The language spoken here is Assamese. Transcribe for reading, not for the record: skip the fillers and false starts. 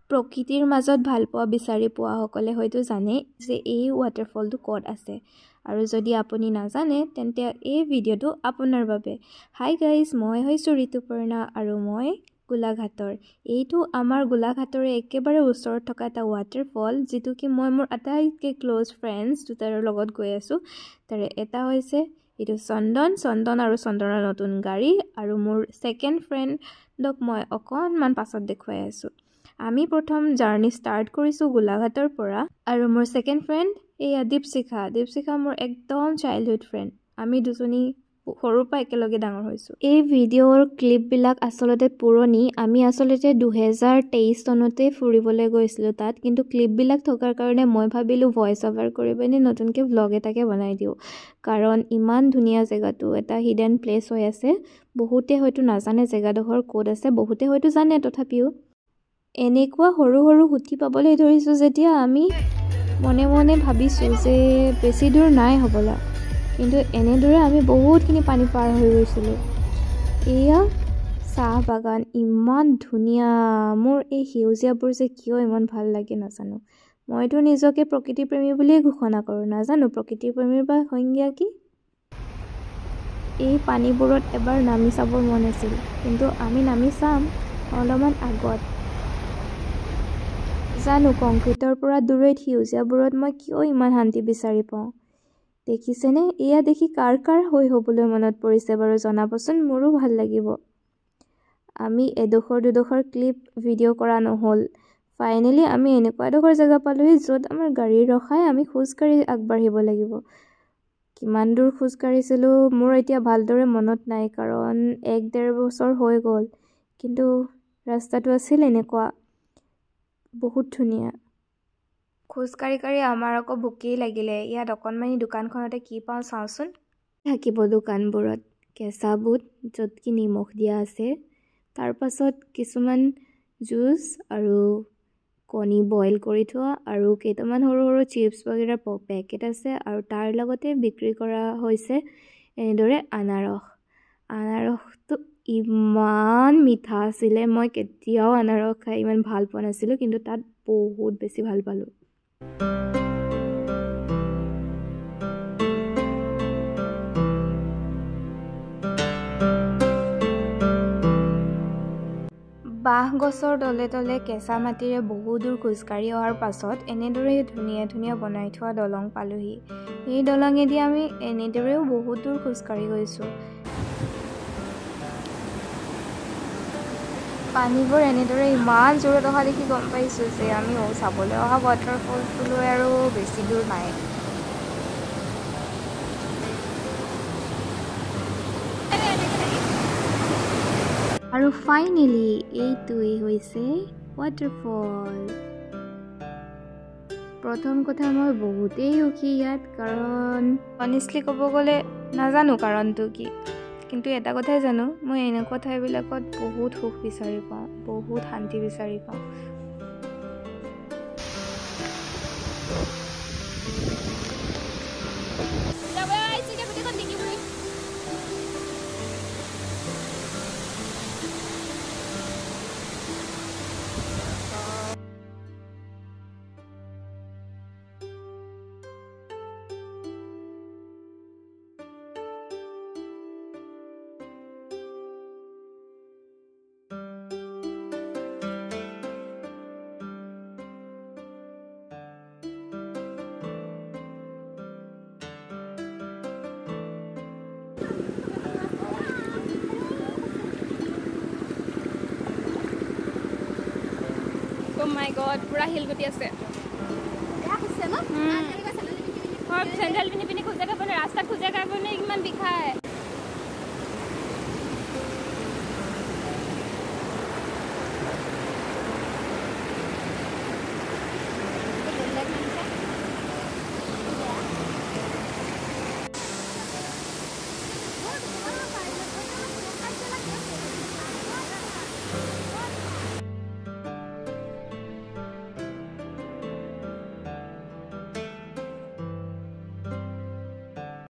প্ৰকৃতিৰ মাজত ভালপোৱা বিচাৰি পোৱাসকলে হয়তো জানে যে এই ৱাটাৰফলটো ক'ত আছে, আৰু যদি আপুনি নাজানে তেন্তে এই ভিডিঅ'টো আপোনাৰ বাবে। হাই গাইজ, মই হৈছোঁ ঋতুপৰ্ণা আৰু মই গোলাঘাটৰ। এইটো আমাৰ গোলাঘাটৰে একেবাৰে ওচৰত থকা এটা ৱাটাৰফল, যিটো কি মই মোৰ আটাইতকৈ ক্ল'জ ফ্ৰেণ্ডছ দুটাৰ লগত গৈ আছোঁ। তাৰে এটা হৈছে এইটো চন্দন, চন্দন আৰু চন্দনৰ নতুন গাড়ী, আৰু মোৰ ছেকেণ্ড ফ্ৰেণ্ডক মই অকণমান পাছত দেখুৱাই আছোঁ। আমি প্ৰথম জাৰ্ণি ষ্টাৰ্ট কৰিছোঁ গোলাঘাটৰ পৰা, আৰু মোৰ ছেকেণ্ড ফ্ৰেণ্ড এইয়া দীপশিখা। দীপশিখা মোৰ একদম চাইল্ডহুড ফ্ৰেণ্ড, আমি দুজনী সৰুৰ পৰা একেলগে ডাঙৰ হৈছোঁ। এই ভিডিঅ'ৰ ক্লিপবিলাক আচলতে পুৰণি, আমি আচলতে 2023 চনতে ফুৰিবলৈ গৈছিলোঁ তাত, কিন্তু ক্লিপবিলাক থকাৰ কাৰণে মই ভাবিলোঁ ভইচ অভাৰ কৰি পিনে নতুনকৈ ভ্লগ এটাকে বনাই দিওঁ, কাৰণ ইমান ধুনীয়া জেগাটো, এটা হিডেন প্লেচ হৈ আছে। বহুতে হয়তো নাজানে জেগাডোখৰ ক'ত আছে, বহুতে হয়তো জানে, তথাপিও এনেকুৱা সৰু সৰু সুঁতি পাবলৈ ধৰিছোঁ যেতিয়া আমি মনে মনে ভাবিছোঁ যে বেছি দূৰ নাই হ'বলা, কিন্তু এনেদৰে আমি বহুতখিনি পানী পাৰ হৈ গৈছিলোঁ। এয়া চাহ বাগান, ইমান ধুনীয়া। মোৰ এই সেউজীয়াবোৰ যে কিয় ইমান ভাল লাগে নাজানো। মইতো নিজকে প্ৰকৃতিপ্ৰেমী বুলিয়ে ঘোষণা কৰোঁ, নাজানো প্ৰকৃতিপ্ৰেমীৰ বা সংজ্ঞা কি। এই পানীবোৰত এবাৰ নামি চাবৰ মন আছিল, কিন্তু আমি নামি চাম অলপমান আগত। জানো কংক্ৰিটৰ পৰা দূৰৈত সেউজীয়াবোৰত মই কিয় ইমান শান্তি বিচাৰি পাওঁ। দেখিছেনে? এয়া দেখি কাৰ কাৰ হৈ হ'বলৈ মনত পৰিছে বাৰু জনাবচোন, মোৰো ভাল লাগিব। আমি এডোখৰ দুডোখৰ ক্লিপ ভিডিঅ' কৰা নহ'ল। ফাইনেলি আমি এনেকুৱা এডোখৰ জেগা পালোহি য'ত আমাৰ গাড়ী ৰখাই আমি খোজকাঢ়ি আগবাঢ়িব লাগিব। কিমান দূৰ খোজকাঢ়িছিলোঁ মোৰ এতিয়া ভালদৰে মনত নাই, কাৰণ 1-1.5 বছৰ হৈ গ'ল, কিন্তু ৰাস্তাটো আছিল এনেকুৱা বহুত ধুনীয়া। খোজকাঢ়ি কাঢ়ি আমাৰ আকৌ ভোকেই লাগিলে। ইয়াত অকণমানি দোকানখনতে কি পাওঁ চাওঁচোন। থাকিব দোকানবোৰত কেঁচা বুট য'ত কি নিমখ দিয়া আছে, তাৰপাছত কিছুমান জুচ আৰু কণী বইল কৰি থোৱা আৰু কেইটামান সৰু সৰু চিপছ বাগেৰা পেকেট আছে, আৰু তাৰ লগতে বিক্ৰী কৰা হৈছে এনেদৰে আনাৰস। আনাৰসটো ইমান মিঠা আছিলে, মই কেতিয়াও আনাৰস খাই ইমান ভাল পোৱা নাছিলোঁ, কিন্তু তাত বহুত বেছি ভাল পালোঁ। বাঁহ গছৰ তলে তলে কেঁচা মাটিৰে বহু দূৰ খোজকাঢ়ি অহাৰ পাছত এনেদৰে ধুনীয়া ধুনীয়া বনাই থোৱা দলং পালোহি। এই দলঙেদি আমি এনেদৰেও বহুত দূৰ খোজকাঢ়ি গৈছোঁ। পানীবোৰ এনেদৰে ইমান জোৰত অহা দেখি গম পাইছোঁ যে আমি চাবলৈ অহা ৱাটাৰফলটোলৈ আৰু বেছি দূৰ নাই। আৰু ফাইনেলি এইটোৱেই হৈছে ৱাটাৰফল। প্ৰথম কথা মই বহুতেই সুখী ইয়াত, কাৰণ অনেষ্টলি ক'ব গ'লে নাজানো কাৰণটো কি, কিন্তু এটা কথাই জানো, মই এনেকুৱা ঠাইবিলাকত বহুত সুখ বিচাৰি পাওঁ, বহুত শান্তি বিচাৰি পাওঁ। Oh my god, পুৰা শিলগুটি আছে। চেণ্ডেল পিন্ধি পিন্ধি খোজে খাব, ৰাস্তাত খোজে খাব ইমান বিষায়।